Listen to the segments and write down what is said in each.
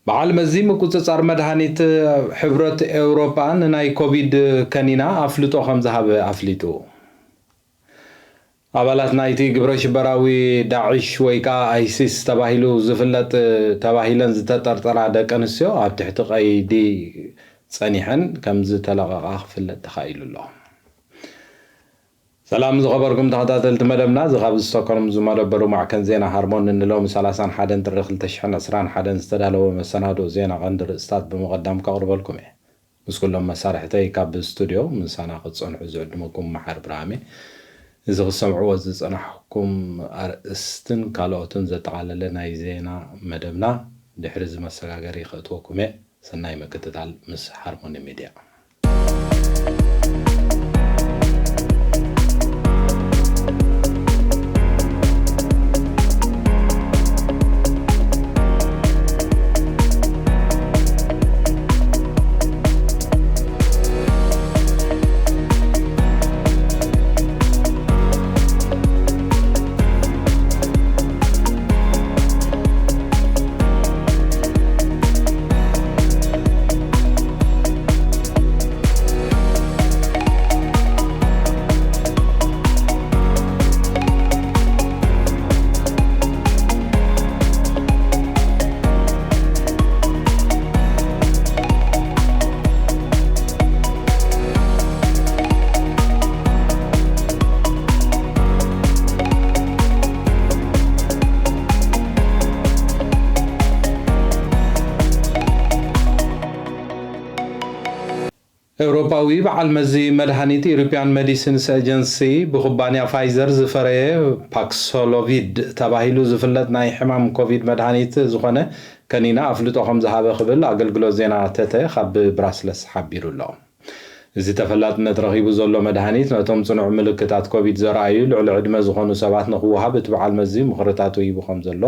በዓል መዚ ምቁጽጻር መድሃኒት ሕብረት ኤውሮጳ ንናይ ኮቪድ ከኒና ኣፍልጦ ከም ዝሃበ ኣፍሊጡ። ኣባላት ናይቲ ግብረ ሽበራዊ ዳዕሽ ወይ ከኣ ኣይሲስ ተባሂሉ ዝፍለጥ ተባሂለን ዝተጠርጠራ ደቂ ኣንስትዮ ኣብ ትሕቲ ቀይዲ ጸኒሐን ከም ዝተለቐቓ ክፍለጥ ተኻኢሉ ኣሎ። ሰላም ዝኸበርኩም ተኸታተልቲ መደብና፣ እዚ ካብ ስቶክሆልም ዝመደበሩ ማዕከን ዜና ሃርሞን ንሎሚ ሰላሳን ሓደን ጥሪ ክልተ ሽሕን ዕስራን ሓደን ዝተዳለወ መሰናድኦ ዜና ቀንዲ ርእስታት ብምቕዳም ከቕርበልኩም እየ። ምስ ኩሎም መሳርሕተይ ካብ ስቱድዮ ምሳና ክትጸንሑ ዝዕድመኩም መሓር ብርሃሜ። እዚ ክትሰምዕዎ ዝጸናሕኩም ኣርእስትን ካልኦትን ዘጠቓለለ ናይ ዜና መደብና ድሕሪ እዚ መሰጋገሪ ከእትወኩም እየ። ሰናይ ምክትታል ምስ ሃርሞኒ ሚድያ። ኤውሮጳዊ በዓል መዚ መድሃኒት፣ ኢሮፒያን ሜዲሲንስ ኤጀንሲ፣ ብኩባንያ ፋይዘር ዝፈረየ ፓክሶሎቪድ ተባሂሉ ዝፍለጥ ናይ ሕማም ኮቪድ መድሃኒት ዝኾነ ከኒና ኣፍልጦ ከም ዝሃበ ክብል ኣገልግሎት ዜና ተተ ካብ ብራስለስ ሓቢሩ ኣሎ። እዚ ተፈላጥነት ረኺቡ ዘሎ መድሃኒት ነቶም ጽኑዕ ምልክታት ኮቪድ ዘርኣዩ ልዕሊ ዕድመ ዝኾኑ ሰባት ንኽወሃብ እቲ በዓል መዚ ምኽርታቱ ሂቡ ከም ዘሎ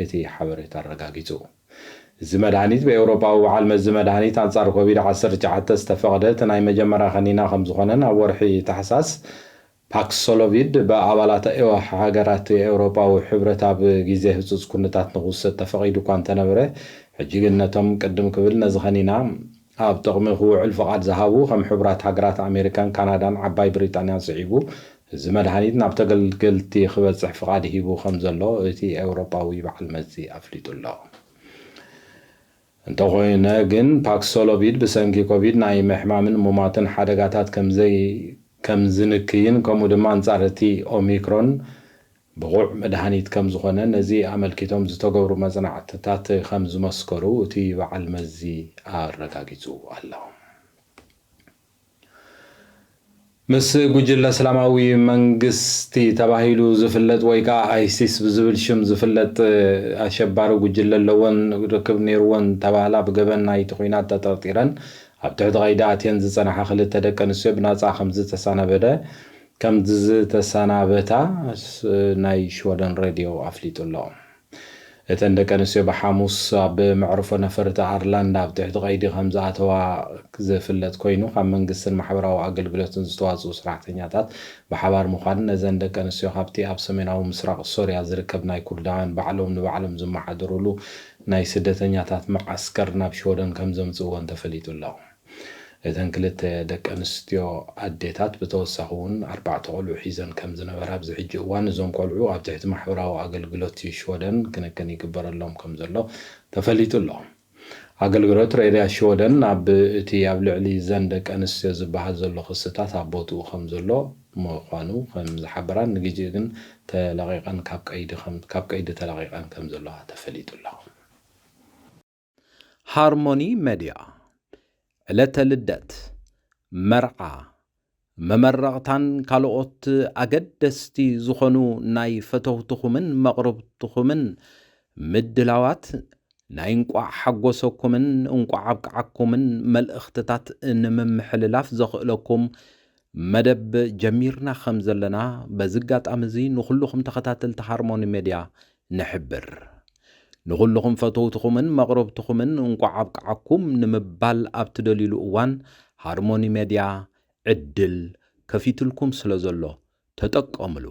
እቲ ሓበሬታ ኣረጋጊጹ። እዚ መድሃኒት ብኤውሮጳዊ በዓል መዚ መድሃኒት ኣንጻር ኮቪድ ዓሰርተ ትሽዓተ ዝተፈቕደ እቲ ናይ መጀመርያ ከኒና ከም ዝኾነን ኣብ ወርሒ ታሕሳስ ፓክሶሎቪድ ብኣባላት ኤዋ-፣ ሃገራት ኤውሮጳዊ ሕብረት ኣብ ግዜ ህጹጽ ኩነታት ንኽውሰድ ተፈቒዱ እኳ እንተነበረ፣ ሕጂ ግን ነቶም ቅድም ክብል ነዚ ከኒና ኣብ ጥቕሚ ክውዕል ፍቓድ ዝሃቡ ከም ሕቡራት ሃገራት ኣሜሪካን ካናዳን ዓባይ ብሪጣንያን ስዒቡ፣ እዚ መድሃኒት ናብ ተገልገልቲ ክበጽሕ ፍቓድ ሂቡ ከም ዘሎ እቲ ኤውሮጳዊ በዓል መዚ ኣፍሊጡ ኣሎ። እንተኾይነ ግን ፓክሶሎቪድ ብሰንኪ ኮቪድ ናይ ምሕማምን ሙማትን ሓደጋታት ከም ዘይ-፣ ከም ዝንክይን ከምኡ ድማ ኣንጻር እቲ ኦሚክሮን ብቑዕ መድሃኒት ከም ዝኾነ ነዚ ኣመልኪቶም ዝተገብሩ መጽናዕትታት ከም ዝመስከሩ እቲ በዓል መዚ ኣረጋጊጹ ኣሎ። ምስ ጉጅለ እስላማዊ መንግስቲ ተባሂሉ ዝፍለጥ ወይ ከኣ ኣይሲስ ብዝብል ሽም ዝፍለጥ ኣሸባሪ ጉጅለ ኣለወን ርክብ ነይርወን ተባህላ ብገበን ናይቲ ኲናት ተጠርጢረን ኣብ ትሕቲ ቀይዲ ኣትየን ዝጸንሓ ክልተ ደቂ ኣንስትዮ ብናጻ ከም ዝተሰናበደ፣ ከም ዝተሰናበታ ስ-፣ ናይ ሽወደን ሬድዮ ኣፍሊጡ ኣሎ። እተን ደቂ ኣንስትዮ ብሓሙስ ኣብ መዕርፎ ነፈርቲ ኣርላንዳ ኣብ ትሕቲ ቀይዲ ከም ዝኣተዋ ዝፍለጥ ኮይኑ፣ ካብ መንግስትን ማሕበራዊ ኣገልግሎትን ዝተዋጽኡ ሰራሕተኛታት ብሓባር ምዃን ነዘን ደቂ ኣንስትዮ ካብቲ ኣብ ሰሜናዊ ምስራቕ ሶርያ ዝርከብ ናይ ኩርዳውያን ባዕሎም ንባዕሎም ዝመሓደሩሉ ናይ ስደተኛታት መዓስከር ናብ ሽወደን ከም ዘምጽእወን ተፈሊጡ ኣሎ። እተን ክልተ ደቂ ኣንስትዮ ኣዴታት ብተወሳኺ እውን ኣርባዕተ ቆልዑ ሒዘን ከም ዝነበራ፣ ኣብዚ ሕጂ እዋን እዞም ቆልዑ ኣብ ትሕቲ ማሕበራዊ ኣገልግሎት ሽወደን ክንክን ይግበረሎም ከም ዘሎ ተፈሊጡ ኣሎ። ኣገልግሎት ሬድያ ሽወደን ኣብ እቲ ኣብ ልዕሊ እዘን ደቂ ኣንስትዮ ዝበሃል ዘሎ ክስታት ኣብ ቦትኡ ከም ዘሎ ምዃኑ ከም ዝሓበራን ንግዜኡ ግን ተለቒቐን ካብ ቀይዲ ከም-፣ ካብ ቀይዲ ተለቒቐን ከም ዘለዋ ተፈሊጡ ኣሎ። ሃርሞኒ ሜድያ፣ ዕለተ ልደት፣ መርዓ፣ መመረቕታን ካልኦት ኣገደስቲ ዝኾኑ ናይ ፈተውትኹምን መቕርብትኹምን ምድላዋት ናይ እንቋዕ ሓጎሰኩምን እንቋዕ ኣብቅዓኩምን መልእኽትታት ንምምሕልላፍ ዘኽእለኩም መደብ ጀሚርና ከም ዘለና በዚ ኣጋጣሚ እዚ ንኹልኹም ተኸታተልቲ ሃርሞኒ ሜድያ ንሕብር። ንኹልኹም ፈተውትኹምን መቕረብትኹምን እንቋዕ ኣብቅዓኩም ንምባል ኣብ ትደልዩሉ እዋን፣ ሃርሞኒ ሜድያ ዕድል ከፊትልኩም ስለ ዘሎ ተጠቀምሉ።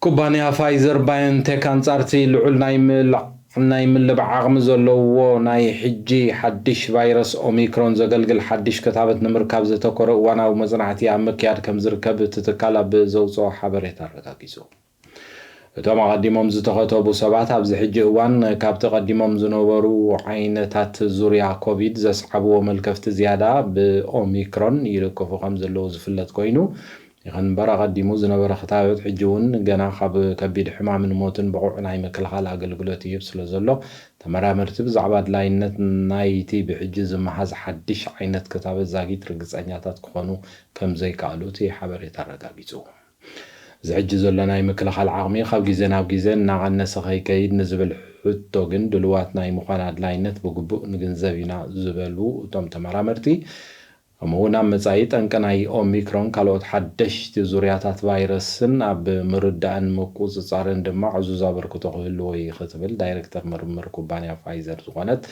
ኩባንያ ፋይዘር ባዮንቴክ ኣንጻርቲ ልዑል ናይ ምልዕ ናይ ምልባዕ ዓቕሚ ዘለዎ ናይ ሕጂ ሓድሽ ቫይረስ ኦሚክሮን ዘገልግል ሓድሽ ክታበት ንምርካብ ዘተኮረ እዋናዊ መጽናዕቲ ኣብ ምክያድ ከም ዝርከብ እቲ ትካል ኣብ ዘውጽኦ ሓበሬታ ኣረጋጊጹ። እቶም ኣቐዲሞም ዝተኸተቡ ሰባት ኣብዚ ሕጂ እዋን ካብቲ ቀዲሞም ዝነበሩ ዓይነታት ዙርያ ኮቪድ ዘስዓብዎ መልከፍቲ ዝያዳ ብኦሚክሮን ይልከፉ ከም ዘለዉ ዝፍለጥ ኮይኑ፣ ይኹን እምበር ኣቐዲሙ ዝነበረ ክታበት ሕጂ እውን ገና ካብ ከቢድ ሕማምን ሞትን ብቑዕ ናይ ምክልኻል ኣገልግሎት ይህብ ስለ ዘሎ፣ ተመራመርቲ ብዛዕባ ኣድላይነት ናይቲ ብሕጂ ዝመሃዝ ሓድሽ ዓይነት ክታበት ዛጊት ርግጸኛታት ክኾኑ ከም ዘይከኣሉ እቲ ሓበሬታ ኣረጋጊጹ። እዚ ሕጂ ዘሎ ናይ ምክልኻል ዓቕሚ ካብ ግዜ ናብ ግዜ እናቐነሰ ከይከይድ ንዝብል ሕቶ ግን ድልዋት ናይ ምዃን ኣድላይነት ብግቡእ ንግንዘብ ኢና ዝበሉ እቶም ተመራመርቲ፣ ከምኡ እውን ኣብ መጻኢ ጠንቂ ናይ ኦሚክሮን ካልኦት ሓደሽቲ ዙርያታት ቫይረስን ኣብ ምርዳእን ምቁጽጻርን ድማ ዕዙዝ ኣበርክቶ ክህልዎ እዩ ክትብል ዳይሬክተር ምርምር ኩባንያ ፋይዘር ዝኾነት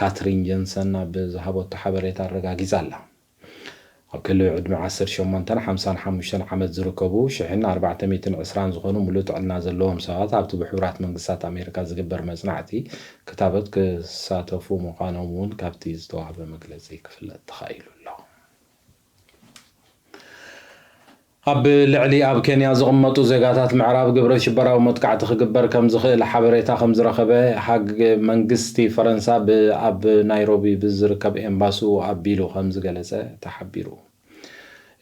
ካትሪን ጀንሰን ኣብ ዝሃበቶ ሓበሬታ ኣረጋጊጻ ኣላ። ኣብ ክሊ ዕድመ ዓሰርተ ሸሞንተን ሓምሳን ሓሙሽተን ዓመት ዝርከቡ ሽሕን ኣርባዕተ ሚእትን ዕስራን ዝኾኑ ሙሉእ ጥዕና ዘለዎም ሰባት ኣብቲ ብሕቡራት መንግስታት ኣሜሪካ ዝግበር መጽናዕቲ ክታበት ክሳተፉ ምዃኖም እውን ካብቲ ዝተዋህበ መግለጺ ክፍለጥ ተኻኢሉ ኣሎ። ኣብ ልዕሊ ኣብ ኬንያ ዝቕመጡ ዜጋታት ምዕራብ ግብረ ሽበራዊ መጥቃዕቲ ክግበር ከም ዝኽእል ሓበሬታ ከም ዝረኸበ ሃግ መንግስቲ ፈረንሳ ብ-፣ ኣብ ናይሮቢ ብዝርከብ ኤምባሲኡ ኣቢሉ ከም ዝገለጸ ተሓቢሩ።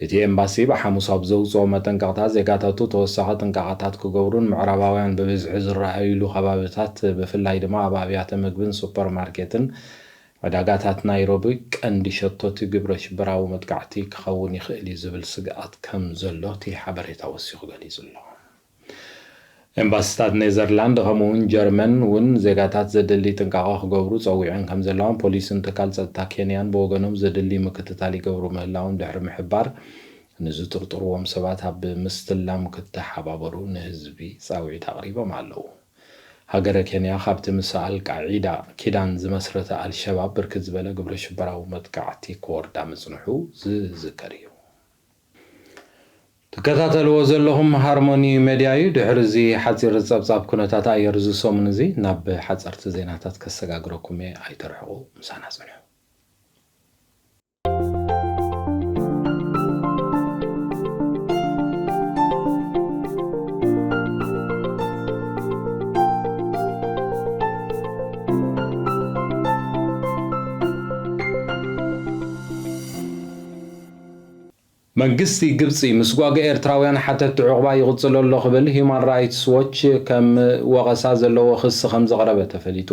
እቲ ኤምባሲ ብሓሙስ ኣብ ዘውጽኦ መጠንቀቕታ ዜጋታቱ ተወሳኺ ጥንቃቐታት ክገብሩን ምዕራባውያን ብብዝሒ ዝረኣዩሉ ከባብታት ብፍላይ ድማ ኣብ ኣብያተ ምግብን ሱፐርማርኬትን ዕዳጋታት ናይሮቢ ቀንዲ ሸቶቲ ግብረ ሽበራዊ መጥቃዕቲ ክኸውን ይኽእል እዩ ዝብል ስግኣት ከም ዘሎ እቲ ሓበሬታ ወሲኹ ገሊጹ ኣሎ። ኤምባሲታት ኔዘርላንድ ከምኡ እውን ጀርመን እውን ዜጋታት ዘድሊ ጥንቃቐ ክገብሩ ጸዊዐን ከም ዘለዋን ፖሊስን ትካል ጸጥታ ኬንያን ብወገኖም ዘድሊ ምክትታል ይገብሩ ምህላዎም ድሕሪ ምሕባር፣ ንዝጥርጥርዎም ሰባት ኣብ ምስትላም ክተሓባበሩ ንህዝቢ ጻውዒት ኣቕሪቦም ኣለዉ። ሃገረ ኬንያ ካብቲ ምስ ኣልቃዒዳ ኪዳን ዝመስረተ ኣልሸባብ ብርክት ዝበለ ግብረ ሽበራዊ መጥቃዕቲ ክወርዳ ምጽንሑ ዝዝከር እዩ። ትከታተልዎ ዘለኹም ሃርሞኒ ሜድያ እዩ። ድሕሪ እዚ ሓጺር ጸብጻብ ኩነታት ኣየር እዚ ሰሙን እዚ ናብ ሓጸርቲ ዜናታት ከሰጋግረኩም እየ። ኣይተርሕቑ፣ ምሳና ጽንሑ። መንግስቲ ግብጺ ምስጓግ ኤርትራውያን ሓተትቲ ዑቕባ ይቕጽሎ ኣሎ ክብል ሂዩማን ራይትስ ዎች ከም ወቐሳ ዘለዎ ክሲ ከም ዘቕረበ ተፈሊጡ።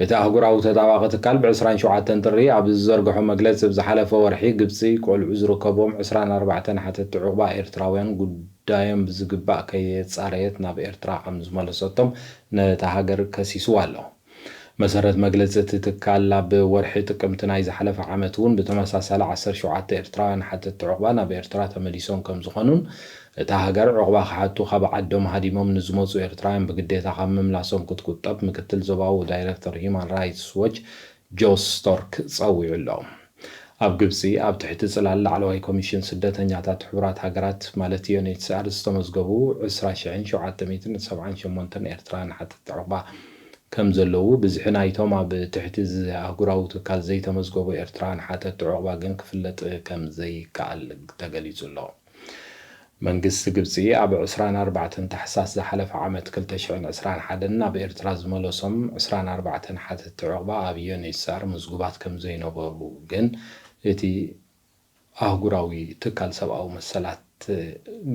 እቲ ኣህጉራዊ ተጣባቒ ትካል ብ ዕስራን ሸውዓተን ጥሪ ኣብ ዝዘርግሖ መግለጺ፣ ብዝሓለፈ ወርሒ ግብጺ ቆልዑ ዝርከብዎም ዕስራን ኣርባዕተን ሓተትቲ ዑቕባ ኤርትራውያን ጉዳዮም ብዝግባእ ከየጻረየት ናብ ኤርትራ ከም ዝመለሰቶም ነታ ሃገር ከሲስዋ ኣሎ። መሰረት መግለጺ እቲ ትካል፣ ኣብ ወርሒ ጥቅምቲ ናይ ዝሓለፈ ዓመት እውን ብተመሳሳሊ ዓሰርተ ሸውዓተ ኤርትራውያን ሓተትቲ ዑቕባ ናብ ኤርትራ ተመሊሶም ከም ዝኾኑን እታ ሃገር ዑቕባ ክሓቱ ካብ ዓዶም ሃዲሞም ንዝመጹ ኤርትራውያን ብግዴታ ካብ ምምላሶም ክትቁጠብ ምክትል ዞባዊ ዳይሬክተር ሂዩማን ራይትስ ዎች ጆስ ስቶርክ ጸዊዑ ኣሎ። ኣብ ግብጺ ኣብ ትሕቲ ጽላል ላዕለዋይ ኮሚሽን ስደተኛታት ሕቡራት ሃገራት ማለት ዩ ኤን ኤች ሲ ኣር ዝተመዝገቡ ዕስራ ሽሕን ሸውዓተ ሚእትን ሰብዓን ሸሞንተን ኤርትራውያን ሓተትቲ ዑቕባ ከም ዘለዉ ብዝሒ ናይቶም ኣብ ትሕቲ እዚ ኣህጉራዊ ትካል ዘይተመዝገቡ ኤርትራውያን ሓተትቲ ዑቕባ ግን ክፍለጥ ከም ዘይከኣል ተገሊጹ ኣሎ። መንግስቲ ግብጺ ኣብ ዕስራን ኣርባዕተን ታሕሳስ ዝሓለፈ ዓመት ክልተ ሽሕን ዕስራን ሓደን ናብ ኤርትራ ዝመለሶም ዕስራን ኣርባዕተን ሓተትቲ ዑቕባ ኣብ ዩ ኤን ኤች ሲ ኣር ምዝጉባት ከም ዘይነበሩ ግን እቲ ኣህጉራዊ ትካል ሰብኣዊ መሰላት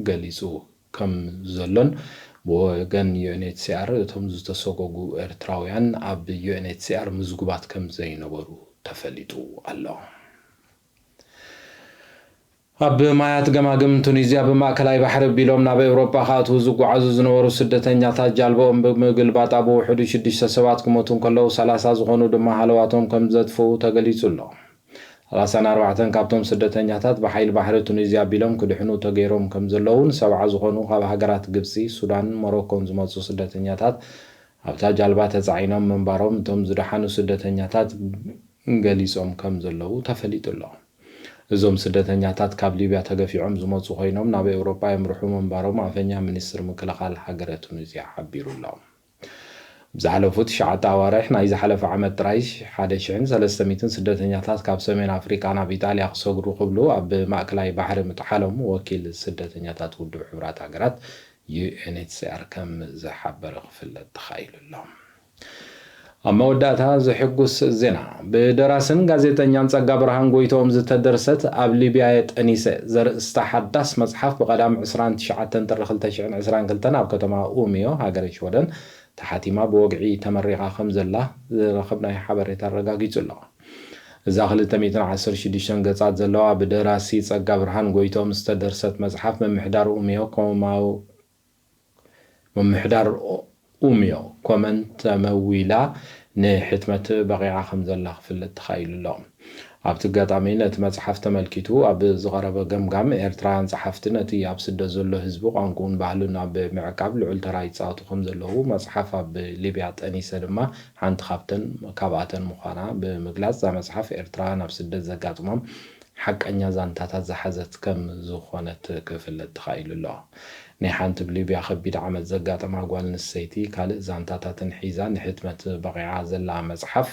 ገሊጹ ከም ዘሎን ብወገን ዩ ኤን ኤች ሲ ኣር እቶም ዝተሰጎጉ ኤርትራውያን ኣብ ዩ ኤን ኤች ሲ ኣር ምዝጉባት ከም ዘይነበሩ ተፈሊጡ ኣሎ። ኣብ ማያት ገማግም ቱኒዝያ ብማእከላይ ባሕሪ ኣቢሎም ናብ ኤውሮጳ ክኣትዉ ዝጓዓዙ ዝነበሩ ስደተኛታት ጃልባኦም ብምግልባጥ ኣብ ውሕዱ ሽዱሽተ ሰባት ክሞቱ እንከለዉ፣ ሰላሳ ዝኾኑ ድማ ሃለዋቶም ከም ዘጥፍኡ ተገሊጹ ኣሎ። ሰላሳን ኣርባዕተን ካብቶም ስደተኛታት ብሓይሊ ባሕሪ ቱኒዝያ ኣቢሎም ክድሕኑ ተገይሮም ከም ዘለዉን፣ ሰብዓ ዝኾኑ ካብ ሃገራት ግብጺ፣ ሱዳን፣ ሞሮኮን ዝመጹ ስደተኛታት ኣብታ ጃልባ ተጻዒኖም ምንባሮም እቶም ዝደሓኑ ስደተኛታት ገሊጾም ከም ዘለዉ ተፈሊጡ ኣሎ። እዞም ስደተኛታት ካብ ሊብያ ተገፊዖም ዝመፁ ኮይኖም ናብ ኤውሮጳ የምርሑ ምንባሮም ኣፈኛ ሚኒስትር ምክልኻል ሃገረ ቱኒዝያ ሓቢሩ ኣሎ። ብዝሓለፉ ትሽዓተ ኣዋርሕ ናይ ዝሓለፈ ዓመት ጥራይ ሓደ ሽሕን ሰለስተ ሚእትን ስደተኛታት ካብ ሰሜን ኣፍሪቃ ናብ ኢጣልያ ክሰግሩ ክብሉ ኣብ ማእከላይ ባሕሪ ምጥሓሎም ወኪል ስደተኛታት ውድብ ሕቡራት ሃገራት ዩ ኤን ኤች ሲ ኣር ከም ዝሓበረ ክፍለጥ ተኻኢሉ ኣሎ። ኣብ መወዳእታ ዘሕጉስ ዜና። ብደራስን ጋዜጠኛን ጸጋ ብርሃን ጎይትኦም ዝተደርሰት ኣብ ሊብያ የጠኒሰ ዘርእስታ ሓዳስ መጽሓፍ ብቐዳም ዕስራን ትሽዓተን ጥሪ ክልተ ሽሕን ዕስራን ክልተን ኣብ ከተማ ኡሚዮ ሃገረ ሽወደን ተሓቲማ ብወግዒ ተመሪቓ ከም ዘላ ዝረኸብናዮ ሓበሬታ ኣረጋጊጹ ኣሎ። እዛ ክልተ ሚእትን ዓሰርተ ሽዱሽተን ገጻት ዘለዋ ብደራሲ ጸጋ ብርሃን ጎይትኦም ዝተደርሰት መጽሓፍ ምምሕዳር ኡሚዮ ኮማው ምምሕዳር ኡሚዮ ኮመን ተመዊላ ንሕትመት በቒዓ ከም ዘላ ክፍለጥ ተኻኢሉ ኣሎ። ኣብቲ ኣጋጣሚ ነቲ መጽሓፍ ተመልኪቱ ኣብ ዝቐረበ ገምጋም፣ ኤርትራውያን ጸሓፍቲ ነቲ ኣብ ስደት ዘሎ ህዝቢ ቋንቋኡን ባህሉን ኣብ ምዕቃብ ልዑል ተራ ይጻወቱ ከም ዘለዉ፣ መጽሓፍ ኣብ ሊብያ ጠኒሰ ድማ ሓንቲ ካብተን ካብኣተን ምዃና ብምግላጽ፣ እዛ መጽሓፍ ኤርትራውያን ኣብ ስደት ዘጋጥሞም ሓቀኛ ዛንታታት ዝሓዘት ከም ዝኾነት ክፍለጥ ተኻኢሉ ኣሎ። ናይ ሓንቲ ብሊብያ ከቢድ ዓመጽ ዘጋጠማ ጓል ኣንስተይቲ ካልእ ዛንታታትን ሒዛ ንሕትመት በቒዓ ዘላ መጽሓፍ፣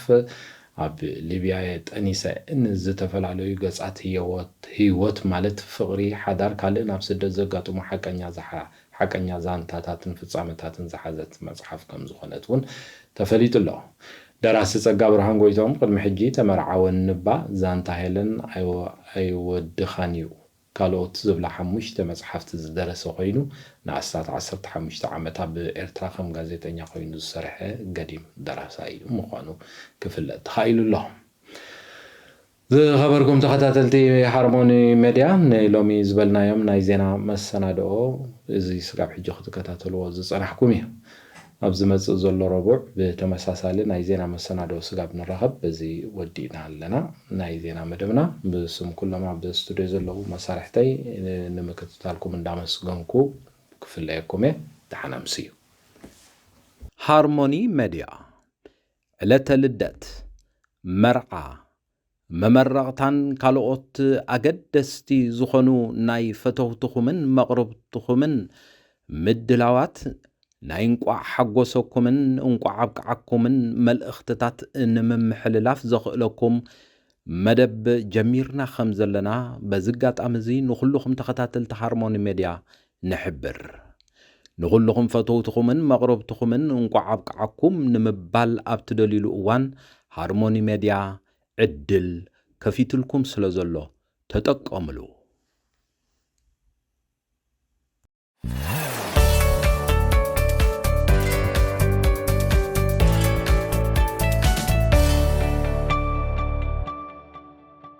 ኣብ ሊብያ ጠኒሰ ንዝተፈላለዩ ገጻት ህይወት፣ ህይወት ማለት ፍቕሪ፣ ሓዳር፣ ካልእ ናብ ስደት ዘጋጥሙ ሓቀኛ ዝሓ-፣ ሓቀኛ ዛንታታትን ፍጻመታትን ዝሓዘት መጽሓፍ ከም ዝኾነት እውን ተፈሊጡ ኣሎ። ደራሲ ጸጋ ብርሃን ጎይትኦም ቅድሚ ሕጂ ተመርዓወ እንባ ዛንታ ሄለን ኣይወ-፣ ኣይወድኻን እዩ። ካልኦት ዝብላ ሓሙሽተ መጽሓፍቲ ዝደረሰ ኮይኑ፣ ንኣስታት ዓሰርተ ሓሙሽተ ዓመት ኣብ ኤርትራ ከም ጋዜጠኛ ኮይኑ ዝሰርሐ ገዲም ደራሳይ ምዃኑ ክፍለጥ ተኻኢሉ ኣሎ። ዝኸበርኩም ተኸታተልቲ ሃርሞኒ ሜድያ፣ ንሎሚ ዝበልናዮም ናይ ዜና መሰናድኦ እዚ ስጋብ ሕጂ ክትከታተልዎ ዝጸናሕኩም እዩ። ኣብ ዝመጽእ ዘሎ ረቡዕ ብተመሳሳሊ ናይ ዜና መሰናድኦ ስጋብ ንራኸብ በዚ ወዲእና ኣለና። ናይ ዜና መደብና ብስም ኩሎም ኣብ ስቱድዮ ዘለዉ መሳርሕተይ ንምክትታልኩም እንዳመስገንኩ ክፍለየኩም እየ። ደሓን ኣምስዩ። ሃርሞኒ ሜድያ፣ ዕለተ ልደት፣ መርዓ፣ መመረቕታን ካልኦት ኣገደስቲ ዝኾኑ ናይ ፈተውትኹምን መቕርብትኹምን ምድላዋት ናይ እንቋዕ ሓጎሰኩምን እንቋዕ ኣብቅዓኩምን መልእኽትታት ንምምሕልላፍ ዘኽእለኩም መደብ ጀሚርና ከም ዘለና በዚ ኣጋጣሚ እዚ ንኹልኹም ተኸታተልቲ ሃርሞኒ ሜድያ ንሕብር። ንኹልኹም ፈተውትኹምን መቕረብትኹምን እንቋዕ ኣብቅዓኩም ንምባል ኣብ ትደልዩሉ እዋን ሃርሞኒ ሜድያ ዕድል ከፊትልኩም ስለ ዘሎ ተጠቀምሉ።